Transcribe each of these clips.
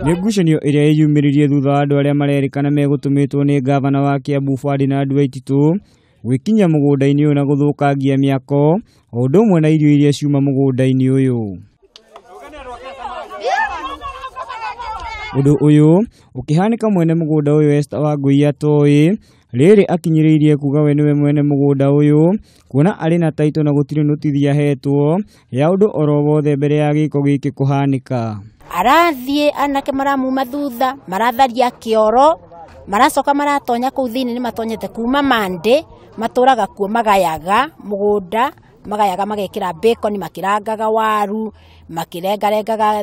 Nĩ ngucanio ĩrĩa ĩyumĩririe thutha wa andũ arĩa marerĩkana megũtũmĩtwo nĩ ngavana wa Kiambu Ferdinand Waititu gwĩkinyia mũgũnda-inĩ ũyũ na gũthũkangia mĩako o ũndũ ũmwe na irio iria ciuma mũgũnda-inĩ ũyũ. Ũndũ ũyũ ũkĩhanĩka mwene mũgũnda ũyũ Esther Wangũi atoĩ rĩrĩ akinyĩrĩirie kuga we nĩwe mwene mũgũnda ũyũ kuona arĩ na taitũ na gũtirĩ notithi ahetwo ya ũndũ oro wothe mbere ya gĩko gĩkĩ kũhanĩka. Arathiĩ anake maramuma thutha maratharia kĩoro maracoka maratonya kũu thĩinĩ nĩ matonyete kuma Monday matũraga kuo magayaga mũgũnda magayaga magekĩra bacon makĩrangaga waru makĩrengarengaga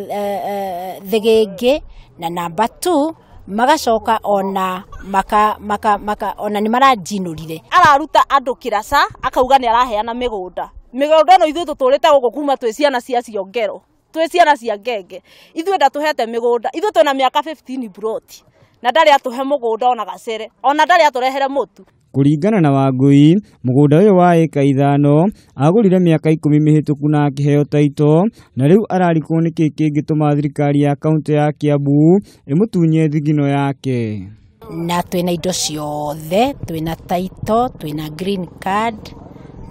thĩgĩngĩ na number 2 magacoka ona maka maka maka ona nĩ maranjinũrire. Araruta andũ kĩraca akauga nĩ araheana mĩgũnda mĩgũnda ĩno ithuĩ tũtũrĩte gũkũ kuma twĩ ciana cia ciongero twĩ ciana cia ngenge ithuĩ ndatũhete mĩgũnda ithuĩ twĩna mĩaka 15 broti na ndarĩ atũhe mũgũnda ona gacere ona ndarĩ atũrehere mũtu. Kũringana na Wangũi, mũgũnda ũyũ wa ĩka 5 agũrire mĩaka 10 mĩhĩtũku na akĩheo taito na rĩu ararikwo nĩkĩ kĩngĩtũma thirikari ya kaũntĩ ya Kiambu ĩmũtunye thigino yake. Na twĩna indo ciothe, twĩna taito, twĩna green card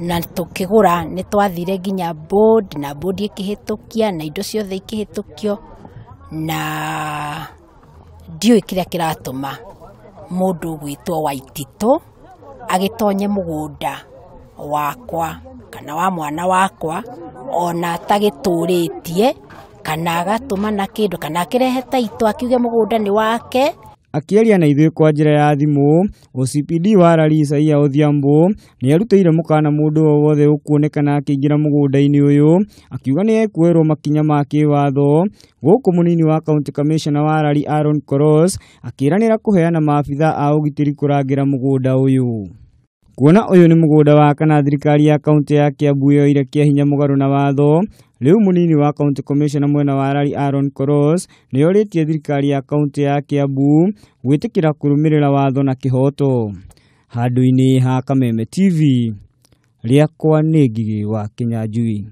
na tũkĩgũra nĩ twathire nginya board na board ĩkĩhĩtũkia na indo ciothe ikĩhĩtũkio na ndiũĩ kĩrĩa kĩratũma mũndũ ũgwĩtwo Waititu agĩtonye mũgũnda wakwa kana wa mwana wakwa ona atagĩtũrĩtie kana agatũmana kĩndũ kana akĩrehe taito akiuge mũgũnda nĩ wake. Akĩaria na ithuĩ kwa njĩra ya thimũ, OCPD wa Lari Isaiah Odhiambo nĩ arutĩire mũkana mũndũ o wothe ũkuonekana akĩingĩra mũgũnda-inĩ ũyũ akiuga nĩ ekuoerwo makinya ma kĩwatho gũkũ mũnini wa county commissioner wa Lari Aaron Koros akĩranĩra kũheana maabitha a ũgitĩri kũrangĩra mũgũnda ũyũ. Kuona ũyũ nĩ mũgũnda wa kana thirikari ya kaũntĩ ya Kiambu yoire kĩa hinya mũgarũ na watho, rĩu mũnini wa county commissioner mwena wa Lari Aaron Koros nĩ orĩtie thirikari ya kaũntĩ ya Kiambu gwĩtĩkĩra kũrũmĩrĩra watho na kĩhooto. Handũ-inĩ ha Kameme TV, rĩakwa nĩ Ngigĩ wa Kĩnyanjui.